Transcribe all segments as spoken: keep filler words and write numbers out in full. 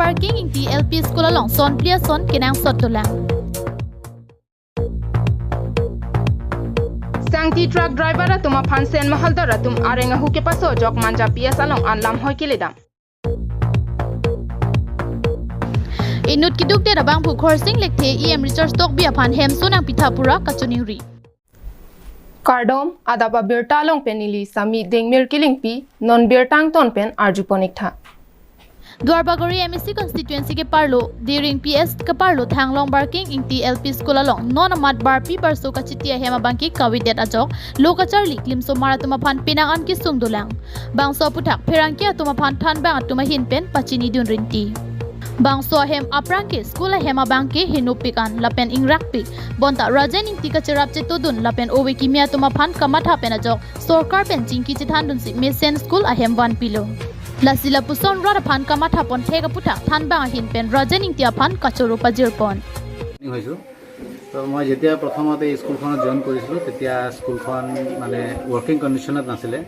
Barking Ingti L P School along son phli ason kenangsot dolang. Sangti truck driver atum aphan Sen Mahaldar atum areng ahu kepaso ajok Manja P S along an lamhoi keledam. Inut keduk det abangphu Khorsing Lekthe, E M Richard Tokbi aphan hemso nangpitha pura kachiningri. Kardom, adap abirta along pen neli Sami Dengmir Kilingpi, non birta angton pen arjupon iktha. Duarbagori M A C constituency keparlo, Diring P S keparlo Thanglong Barking Ingti L P School along non amat barpi barso kachiti ahem abangke kavedet ajok lo kacharli klimsomar atum aphan penang an kesung dolang. Bangso aputhak pherangke atum aphan thanbang atum ahin pen pachinidun rinti. Bangso ahem aphrangke school ahem abangke henopik an lapen ingrakpik. Bonta Rajen Ingti kacherap chetodun lapen ove kimi atum aphan kamatha pen ajok sorkar pen chingki chethandunsi mesen school ahem vanpilo. Lasi lapuson rat aphan kamathapon thek aputhak thanbang ahin pen Rajen Ingti aphan kachoro pajirpon. Training হৈছোঁ। তো মই যেতিয়া প্ৰথমতে এই স্কুলখনত জইন কৰিছিলোঁ, তেতিয়া স্কুলখন মানে ৱৰ্কিং কণ্ডিশ্যনত নাছিলে।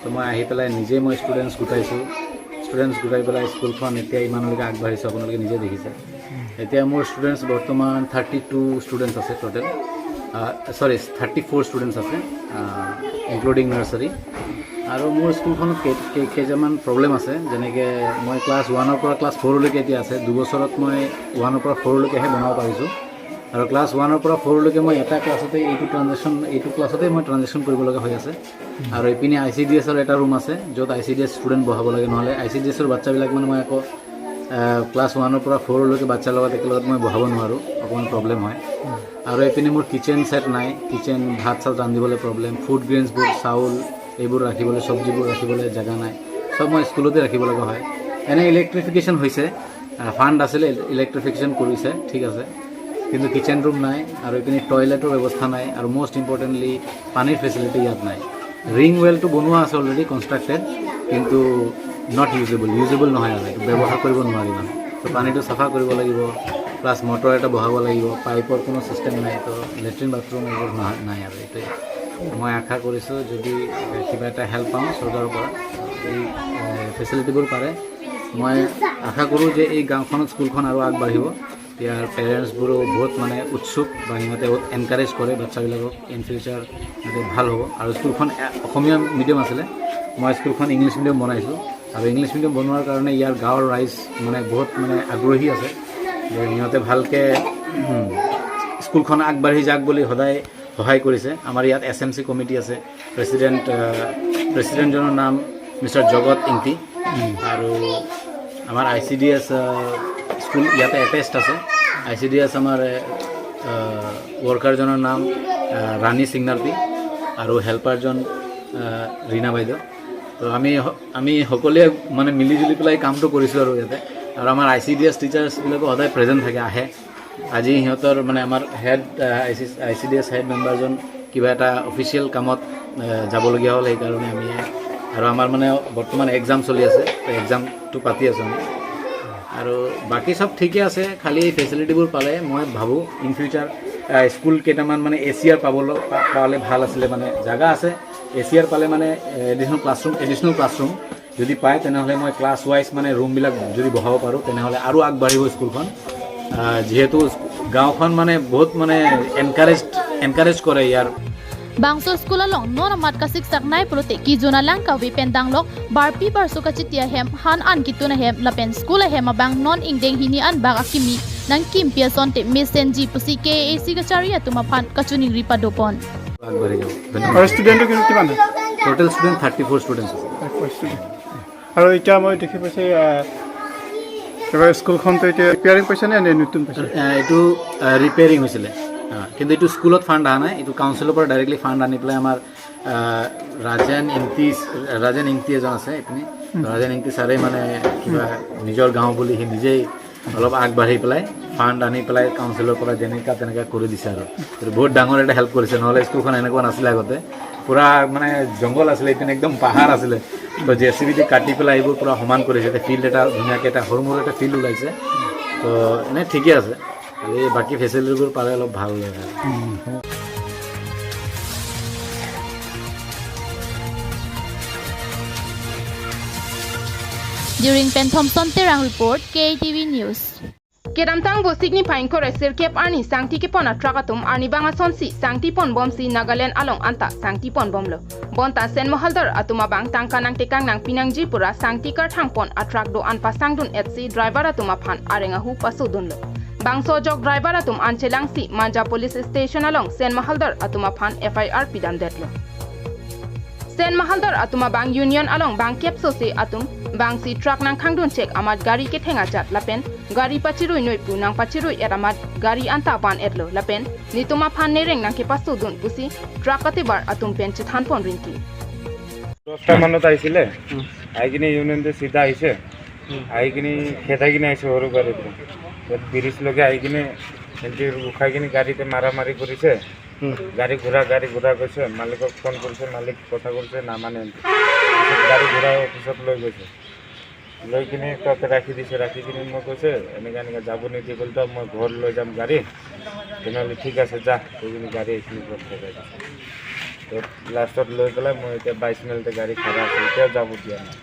তো মই আহি পেলাই নিজে মই ষ্টুডেণ্টছ গোটাইছোঁ। ষ্টুডেণ্টছ গোটাই পেলাই স্কুলখন এতিয়া ইমানলৈকে আগবাঢ়িছোঁ, আপোনালোকে নিজে দেখিছে। এতিয়া মোৰ ষ্টুডেণ্টছ বৰ্তমান থাৰ্টি টু ষ্টুডেণ্টছ আছে টোটেল। চৰি, থাৰ্টি ফ'ৰ ষ্টুডেণ্টছ আছে, ইনক্লুডিং নাৰ্চাৰী। আৰু মোৰ স্কুলখনত কেই- কেই- কেইটামান প্ৰব্লেম আছে। যেনেকে মই ক্লাছ ওৱানৰ পৰা ক্লাছ ফ'ৰলৈকে এতিয়া আছে। দুবছৰত মই ওৱানৰ পৰা ফ'ৰলৈকেহে বনাব পাৰিছোঁ। আৰু ক্লাছ ওৱানৰ পৰা ফ'ৰলৈকে মই এটা ক্লাছতে, এইটো ট্ৰানজেকশ্যন, এইটো ক্লাছতে মই ট্ৰানজেকশ্যন কৰিব লগা হৈ আছে। আৰু এইপিনে আই চি ডি এছৰ এটা ৰুম আছে, য'ত I C D S student বহাব লাগে। নহ'লে আই চি ডি এছৰ বাচ্চাবিলাক মানে মই আকৌ, আহ, ক্লাছ ওৱানৰ পৰা ফ'ৰলৈকে বাচ্চাৰ লগত একেলগত মই বহাব নোৱাৰোঁ, অকণমান প্ৰব্লেম হয়। আৰু এইপিনে মোৰ কিটচেন ছেট নাই, কিটচেন, ভাত চাত ৰান্ধিবলৈ প্ৰব্লেম, ফুড গ্ৰেইনছবোৰ, চাউল এইবোৰ ৰাখিবলৈ, চব্জিবোৰ ৰাখিবলৈ জেগা নাই, চব মই স্কুলতে ৰাখিব লগা হয়। এনে ইলেক্ট্ৰিফিকেশ্যন হৈছে, আহ, ফাণ্ড আছিলে, ইলেক্ট্ৰিফিকেশ্যন কৰিছে, ঠিক আছে, কিন্তু কিটচেন ৰুম নাই আৰু এইপিনে টয়লেটৰ ব্যৱস্থা নাই আৰু মষ্ট ইম্পৰ্টেণ্টলি পানীৰ ফেচিলিটি ইয়াত নাই। ৰিং ৱেলটো বনোৱা আছে অলৰেডি কনষ্ট্ৰাক্টেড, কিন্তু নট ইউজেবল, ইউজেবল নহয় আৰু এইটো ব্যৱহাৰ কৰিব নোৱাৰি মানে। তো পানীটো চাফা কৰিব লাগিব, প্লাছ মটৰ এটা বহাব লাগিব, পাইপৰ কোনো ছিষ্টেম নাই, তো লেট্ৰিন বাথৰুম এইবোৰ নহয়, নাই আৰু এইটোৱে। মই আশা কৰিছোঁ যদি কিবা এটা হেল্প পাওঁ চৰকাৰৰ পৰা, এই, এ, ফেচিলিটিবোৰ পাৰে, মই আশা কৰোঁ যে এই গাঁওখনত স্কুলখন আৰু আগবাঢ়িব। ইয়াৰ পেৰেণ্টছবোৰো বহুত মানে উৎসুক বা সিহঁতে বহুত এনকাৰেজ কৰে বাচ্চাবিলাকক, ইন ফিউচাৰ সিহঁতে ভাল হ'ব। আৰু স্কুলখন এ-, অসমীয়া মিডিয়াম আছিলে, মই স্কুলখন ইংলিছ মিডিয়াম বনাইছোঁ। আৰু ইংলিছ মিডিয়াম বনোৱাৰ কাৰণে ইয়াৰ গাঁৱৰ ৰাইজ মানে বহুত মানে আগ্ৰহী আছে যে সিহঁতে ভালকে, উম, স্কুলখন আগবাঢ়ি যাওক বুলি সদায় সহায় কৰিছে। আমাৰ ইয়াত এছ এম চি কমিটি আছে, প্ৰেচিডেণ্ট, আহ, প্ৰেচিডেণ্টজনৰ নাম মিষ্টাৰ জগত ইংতি। আৰু আমাৰ আই চি ডি এছ, আহ, স্কুল ইয়াতে এটেচড আছে। আই চি ডি এছ আমাৰ, আহ, ৱৰ্কাৰজনৰ নাম, আহ, ৰাণী সিংনাৰ্পী আৰু হেল্পাৰজন, আহ, ৰীণা বাইদেউ। তো আমি স-, আমি সকলোৱে মানে মিলি জুলি পেলাই কামটো কৰিছোঁ আৰু ইয়াতে। আৰু আমাৰ আই চি ডি এছ টিচাৰ্ছবিলাকো সদায় প্ৰেজেণ্ট থাকে, আহে। আজি সিহঁতৰ মানে আমাৰ head, ah, I C, I C D S head মেম্বাৰজন কিবা এটা অফিচিয়েল কামত, আহ, যাবলগীয়া হ'ল, সেইকাৰণে আমি, আৰু আমাৰ মানে বৰ্তমান এক্সাম চলি আছে, এক্সামটো পাতি আছোঁ আমি। আৰু বাকী চব ঠিকে আছে, খালি এই ফেচিলিটিবোৰ পালে মই ভাবোঁ ইন ফিউচাৰ, আহ, স্কুল কেইটামান মানে এ চি আৰ পাবলৈ পা-, পালে ভাল আছিলে, মানে জেগা আছে, এ চি আৰ পালে মানে এডিশ্যনেল ক্লাছৰুম, এডিশ্যনেল ক্লাছৰুম যদি পায়, তেনেহ'লে মই ক্লাছ ৱাইজ মানে ৰুমবিলাক যদি বহাব পাৰোঁ, তেনেহ'লে আৰু আগবাঢ়িব স্কুলখন। আহ, যিহেতু গাঁওখন মানে বহুত মানে এনকাৰেজ, এনকাৰেজ কৰে ইয়াৰ। Bangso school along non amat kasiksak nai pulote kejun alang kave pen danglok barpi barso kachiti ahem, han an ketun ahem lapen school ahem abang non ingdeng hini an bak akimi nangkimpi asonte mesenji pusi K A A C kachari atum aphan kachiningri padopon. আগবাঢ়ি যাওঁ। ধন্যবাদ। আৰু ষ্টুডেণ্টটো কিন্তু কিমান হয়? টোটেল student thirty four students আছে। Thirty four student. আৰু এতিয়া মই দেখি পাইছোঁ, আহ, কিবা স্কুলখনতো এতিয়া ৰিপেয়াৰিং পাইছে নে, নে নতুন পাইছে? আহ, এইটো, আহ, ৰিপেয়াৰিং হৈছিলে। আহ, কিন্তু এইটো স্কুলত ফাণ্ড অহা নাই, এইটো কাউন্সিলৰ পৰা ডাইৰেক্টলি ফাণ্ড আনি পেলাই আমাৰ, আহ, ৰাজেন ইংতি, ৰাজেন ইংতি এজন আছে এইপিনে। হুম। ৰাজেন ইংতি ছাৰে মানে কিবা হুম। নিজৰ গাঁও বুলি সি নিজেই অলপ আগবাঢ়ি পেলাই ফাণ্ড আনি পেলাই কাউন্সিলৰ পৰা যেনেকা তেনেকা কৰি দিছে আৰু। এইটো বহুত ডাঙৰ এটা হেল্প কৰিছে, নহ'লে স্কুলখন এনেকুৱা নাছিলে আগতে, পুৰা মানে জংঘল আছিলে, এইপিনে একদম পাহাৰ আছিলে। তো জে চি বি দি কাটি পেলাই এইবোৰ পুৰা সমান কৰিছে, এতিয়া ফিল্ড এটা ধুনীয়াকৈ এটা সৰু মৰু এটা ফিল্ড ওলাইছে। তো এনে ঠিকে আছে, খালি বাকী ফেচিলিটিবোৰ পালে অলপ ভাল হয় আৰু। During Penthom Son Terang report, K A T V News. Kedamtang Vosik niphai ingkoi ra sirkep arni sangti kepon a truck atum arnivang asonsi sangti ponbomsi Nagaland along anta sangti ponbomlo. Bonta Sen Mahaldar atum abang tangka nangtekang nangpi nangji pura sangti karthang pon a truck do-an pasangdun etsi driver atum aphan areng ahu pasodunlo. Bangso ajok driver atum an chelangsi Manja Police Station along Sen Mahaldar atum aphan F I R pidamdetlo. Sen Mahaldar atum abang union along bangkep sose atum bangsi truck nangkhangdun chek amat gari ketheng ajat lapen gari pachirui noi pu nangpachirui et amat gari anta van etlo lapen nitum aphan nereng nangkepasodun pusi truck katebar atum pen chethan pon rinti. দশটা মানত আহিছিলে। আহি কিনে ইউনিয়নতে চিধা আহিছে। আহি কিনে খেদাই কিনে আহিছে সৰু গাড়ীটো। ইয়াত ব্ৰিজ লগে আহি কিনে সিহঁতি উঠাই কিনে গাড়ীতে মাৰা মাৰি কৰিছে। গাড়ী ঘূৰা গাড়ী ঘূৰা কৈছে, মালিকক ফোন কৰিছে, মালিক কথা কৰিছে নামানে। পিছত গাড়ী ঘূৰাই অফিচত লৈ গৈছে। লৈ কিনে তাতে ৰাখি দিছে। ৰাখি কিনে মই কৈছে, এনেকা এনেকা যাব নিদিবলে তো মই ঘৰ লৈ যাম গাড়ী। তেনেহ'লে ঠিক আছে, যা। কৈ কিনে গাড়ী এইখিনি ঘৰত থৈ দিছে। তো লাষ্টত লৈ পেলাই মই এতিয়া বাইছ মাইলতে গাড়ী খাৰা আছে, এতিয়াও যাব দিয়া নাই।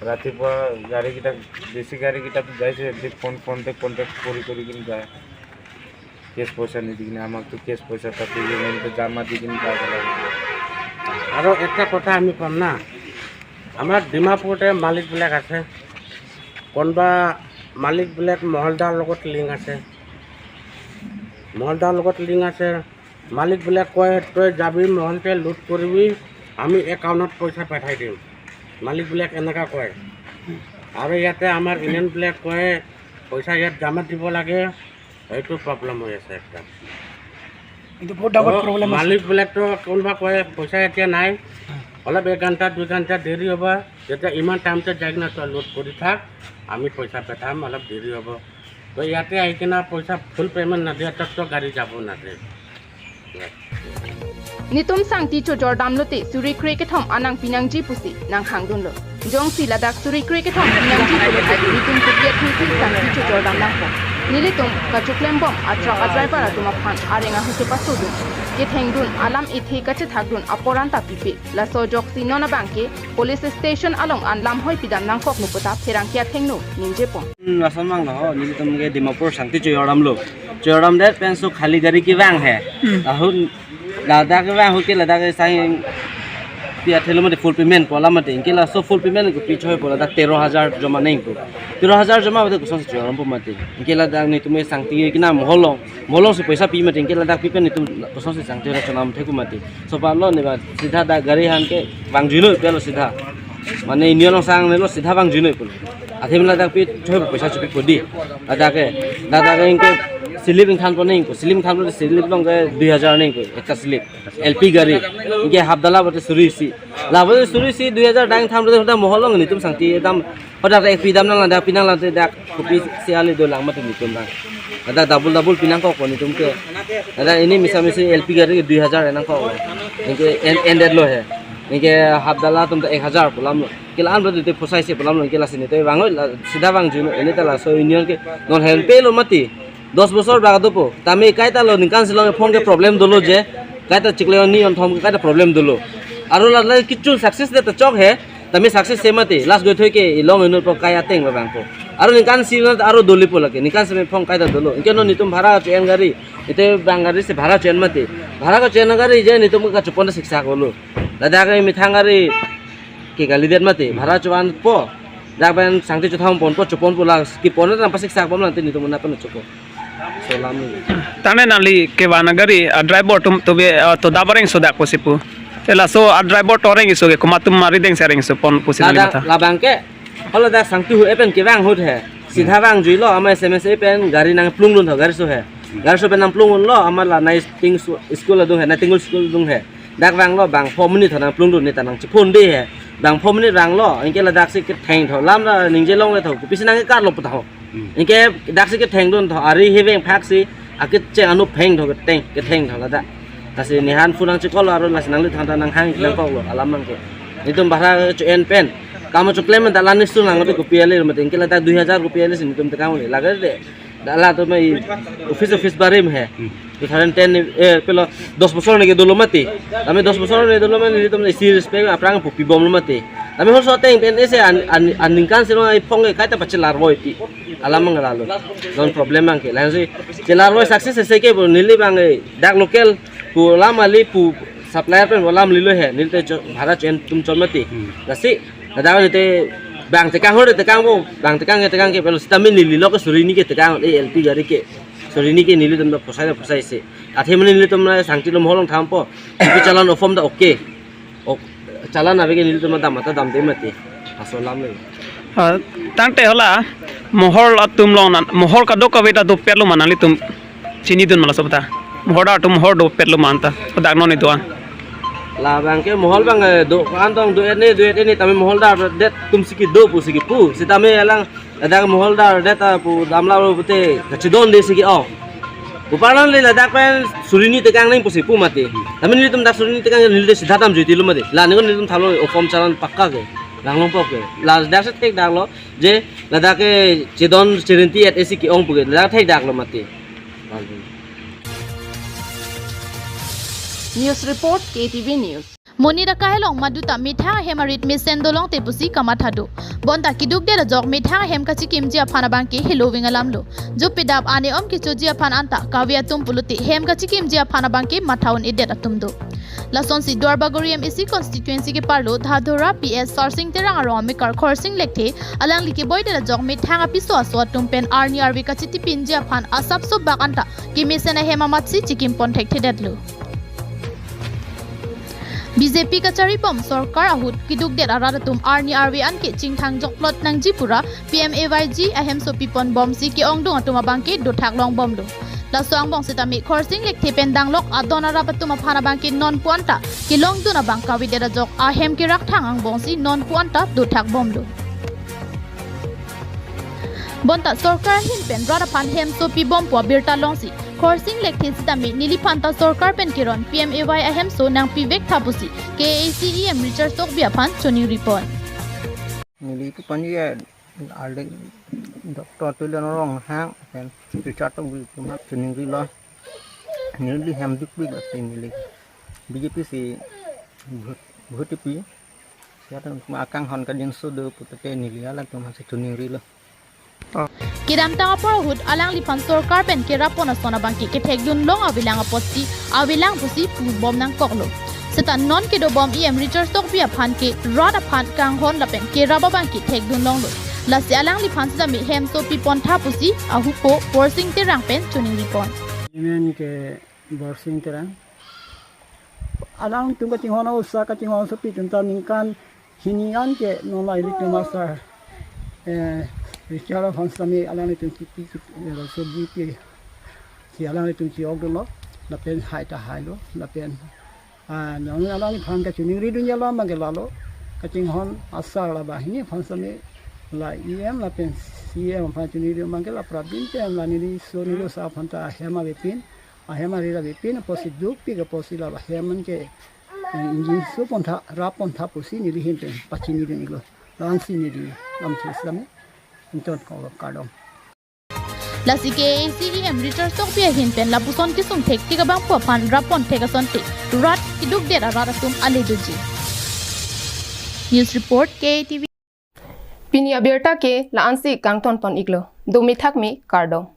ৰাতিপুৱা গাড়ীকেইটা, বেছি গাড়ীকেইটা যাইছে, সিহঁতি ফোন ফোনতে কণ্টেক্ট কৰি কৰি কিনে যায়। কেছ পইচা নিদি কিনে আমাকতো কেছ পইচা তাতে ইউনিয়নতে জমা দি কিনে যাব লাগে। আৰু এটা কথা আমি ক'ম না, আমাৰ ডিমাপুৰতে মালিকবিলাক আছে, কোনোবা মালিকবিলাক মহলদাৰ লগত লিংক আছে, মহলদাৰ লগত লিংক আছে। মালিকবিলাক কয়, "তই যাবি মহলতে লুট কৰিবি, আমি একাউণ্টত পইচা পঠাই দিম।" মালিকবিলাক এনেকা কয়। আৰু ইয়াতে আমাৰ ইউনিয়নবিলাক কয়, "পইচা ইয়াত জমা দিব লাগে।" এইটো প্ৰব্লেম হৈ আছে একটা। এইটো বহুত ডাঙৰ প্ৰব্লেম আছে। মালিকবিলাকতো কোনোবা কয়, "পইচা এতিয়া নাই, অলপ এক ঘণ্টা দুই ঘণ্টা দেৰি হ'ব।" যেতিয়া ইমান টাইমতে যাই কিনে তই লোড কৰি থাক, আমি পইচা পঠাম, অলপ দেৰি হ'ব। তো ইয়াতে আহি কিনে পইচা ফুল পেমেণ্ট নিদিয়ালৈকে গাড়ী যাব নিদিয়ে। Netum sangti chojordamlote suri kre kethom anang pinangji pusi nanghangdunlo. Jongsi ladak suri kre kethom pinangji pulote netum kebiat hingsi sangti chojordam nangpo. Nelitum kachoklembom a truck a driver atum aphan areng ahu kepasodun, kethengdun, alam ethe kachethakdun apor anta pipe. Laso ajoksi non abangke police station along an lamhoi pidam nangkoklo puta pherangke athengno ningjepon. Hmm, lason vanglo ho, nelitum ke Dimapur sangti chojordamlo. Chojordamdet penso khali gari kevang he. Ahut ladak kevang ahut ke ladak ke sang pi athelo mate full payment pu alam mate. Anke laso full payment ke pi choi pu ladak tero hajar joma nangpo. Tero hajar joma mate kosonsi chojordampo mate. Anke ladak netum sangti kena mohol along. Mohol alongsi poisa pi mate, anke ladak pi pen netum kosonsi sangti ra chonam theku mate. Sopa lo ne ba sidha dak gari aphan ke vangjuilo pelo sidha. Mane union along sang ne lo sidha vangjuilo pulo. Athe ladak pi choi poisa chopipo dei. Ladak ke, ladak ke anke slip ingthanpo nangpo. Slip ingthanpo, slip along ke dui hajar nangpo, ekta slip. L P gari. Anke hap dala mate suri isi. Lapu suri isi dui hajar dang ingthanpo, mohol along netum sangti dam. Hodak ek pi dam nanglang, dak pi nanglang te dak kopisi ale dolang mate netum bang. Dak double double pi nangkokpo netum ke. Dak ini misa misi L P gari ke dui hajar nangkok. Anke en endetlo he. Anke hap dala atum ta ek hajar pu alamlo. Ke la-an berarti te posaisi pu alamlo, anke lasi nete vanglo, la sidha vangjuilo, ini ta laso union ke non help lo mati. Dos bosor bak dopo. Tame kaita lo ningkan silong phone ke problem dolo je. Kaita chikle ni on thom kaita problem dolo. Aro la la kichu success de ta chok he. Tame success se mati. Last goi thoi ke ilong inut po kai ateng lo bangpo. Aro ningkan silong aro dolipo lake. Ningkan se phone kaita dolo. Anke non netum bhara cho-en gari. Ite bang gari si bhara cho-en mati. Bhara ko cho-en gari je netum kachopon siksa kolo. Ladak ke methang gari ke kalidet mati. Bhara cho-anpo. Dak pen sangti chothom ponpo, choponpo, la kepon nang pasiksa pon nang te netum na pen chopo. Solam ni. Tane nangli kevang gari, ah, driver atum to be, ah, to dabareng sodak pusi pu. Te laso, ah, driver to areng iso ke, komat atum arideng si areng iso pon pusi nangli Ladak matha. Labang ke. Holo dak sangti hu epen kevang ahut he. Sidha vangjuilo ama S M S epen gari nangplungdun tho gari so he. Gari so pen nangplungdunlo ama la nai ting su-, school adung he, nai tingul school adung he. Dak vanglo bang four minute tho nangplungdun ne ta nangchephun dei he. Bang four minute vanglo, anke ladak si ketheng tho, lam la ningje longle tho, kopisi nangkarlo pu tho. Anke dak si kethengdun tho, ari heveng phak si, akecheng anu pheng tho, ketheng, ketheng tho ladak. Lasi nehan phone nangchekol aro lasi nangli thanta nanghang nangkoklo, alam nangke. Netum bhara cho-en pen. Kam choklem pen ta la nesu nang mate kopi ale mate, anke ladak dui hajar kopi ale si netum tekang le. Lagade. Dak latum mai office office barim he. Two thousand ten ni, eh, pelo dos bosor ni ke dolo mati. Tame dos bosor ni dolo mati, netum isi respect aphrang pu pibomlo mati. Tame hor so ateng pen ese an, an, aningkan silo ai phong ke kaita pachelarvoi pi. Alam mang lalo. Non problem mang ke. Langsung chelarvoi success ese ke bo neli bang eh, dak local pu alam ali pu supplier pen alam lilo he. Neli te cho, bhara chen tum chon mati. Lasi, ladak neli te bang tekang hor tekang bo, bang tekang ke tekang ke pelo sitame neli lo ke suri ni ke tekang eh L P gari ke. Suri ni ke nelitum da posai da posai se. Athe mane nelitum na sangti lo mohol along thampo. Tapi challan ofom da okay. Ok, challan ave ke nelitum dam ta damde mati. Laso alam le. Ah, tangte hala mohol atum along nan, mohol kadokave ta dopetlo ma nanglitum chinidun ma laso ta. Mohol dar atum mohol dopetlo ma anta. Dak non itu an. Labang ke mohol bang eh, do kan tong do-et ne do-et ne tame mohol dardet atum si kedo pu si kepu. Sitame alang ladak mohol dardet apu damlo pute kachidonde si ke-ong. Uparan le ladak pen suri ni tekang nang pusi pu mati. Tame nelitum dak suri ni tekang neli de sidha damjuiti lo mati. La ni kon nelitum thalo ofom challan pakka ke. Langlong pok ke. Ladak si thekdak lo je ladak ke chedon cherinti et esi ke-ong pu ke. Ladak thekdak lo mati. News report, K T V News. Monit akai along maduta methang ahem arit mesen dolongte pusi kamatha do. Bonta keduk det ajok methang ahem kachekimji aphan abang ke heloving alam lo. Jupidap ane om kechoji aphan anta kave atum pulote hem kachekimji aphan abang ke matha un-edet atum do. Lasonsi Duarbagori M A C constituency keparlo Dhadora P S Sarsing Terang arong amekar Khorsing Lekthe alangli keboi det ajok methang apiso aso atum pen arni arve kachetipinji aphan asapso bak anta kemesen ahem amatsi chekimpon thekthedetlo. B J P kacharibom sorkar ahut keduk det arat atum arni arve an ke chingthang jokplot nangji pura P M A Y G ahem sopi pon bomsi ke-ongdung atum abang ke dothak long bomlo. Laso angbong sitame Khorsing Lekthe pen danglok adon arap atum aphan abang ke non pu anta kelongdun abang kave det ajok ahem kerakthang angbong si non pu anta dothak bomlo. Bonta sorkar ahin pen rat aphan hem sopi bom pu abirta longsi Khorsing Lekthe sitame neliphan ta sorkar pen keron P M A Y ahemso nangpivek tha pusi K A A C E M Richard Tokbi aphan choningri pon. Neli pu panye arle Doctor Tulian Ronghang pen Richard Tokbi pu ma choningri lo. Neli hem dukpik lo si neli B J P si vote, vote pi. Siatum kuma akanghon kadinso do putate neli alangtum aphan si choningri lo. Kedamtang apor ahut alangliphan sorkar pen kerap pon ason abang ke kethekdun long avelang apotsi avelang pusi pu bom nangkoklo. Seta non kedo bom E M Richard Tokbi aphan ke rat aphan kanghon lapen kerap abang ke thekdun longlo. Lasi alangliphan sitame hem sopi pon tha pusi ahupo Khorsing Terang pen choningri pon. Amen ke Khorsing Terang. Alangtum kachinghon osa kachinghon sopi atum ta ningkan hini an ke non la ilitum asar, eh, Richard aphan sitame alanglitum kipi kipi, eh, sopi pi si alanglitum chi-ok dolo, lapen hai ta hailo, lapen, ah, non alangliphan kachoningri dun jalo abang ke lalo, kachinghon asar la banghini aphan sitame la E M lapen C E M aphan choningri dun abang ke la prabin pen la neli so neli osa aphan ta hem avepin, ahem arit avepin apotsi dukpik apotsi la ahem an ke, eh, ingjinso pon tha, rap pon tha pusi neli ahin pen pachini dun iklo. La-ansi neli lamthe sitame ington ko kardom. Lasi K A A C E M Richard Tokbi ahin pen lapuson kesung thektik abang pu aphan rap pon thek asonte rat keduk det arat atum ale doji. News report, K A T V. Pini abirta ke la-ansi kangton pon iklo. Domi thakmi kardom.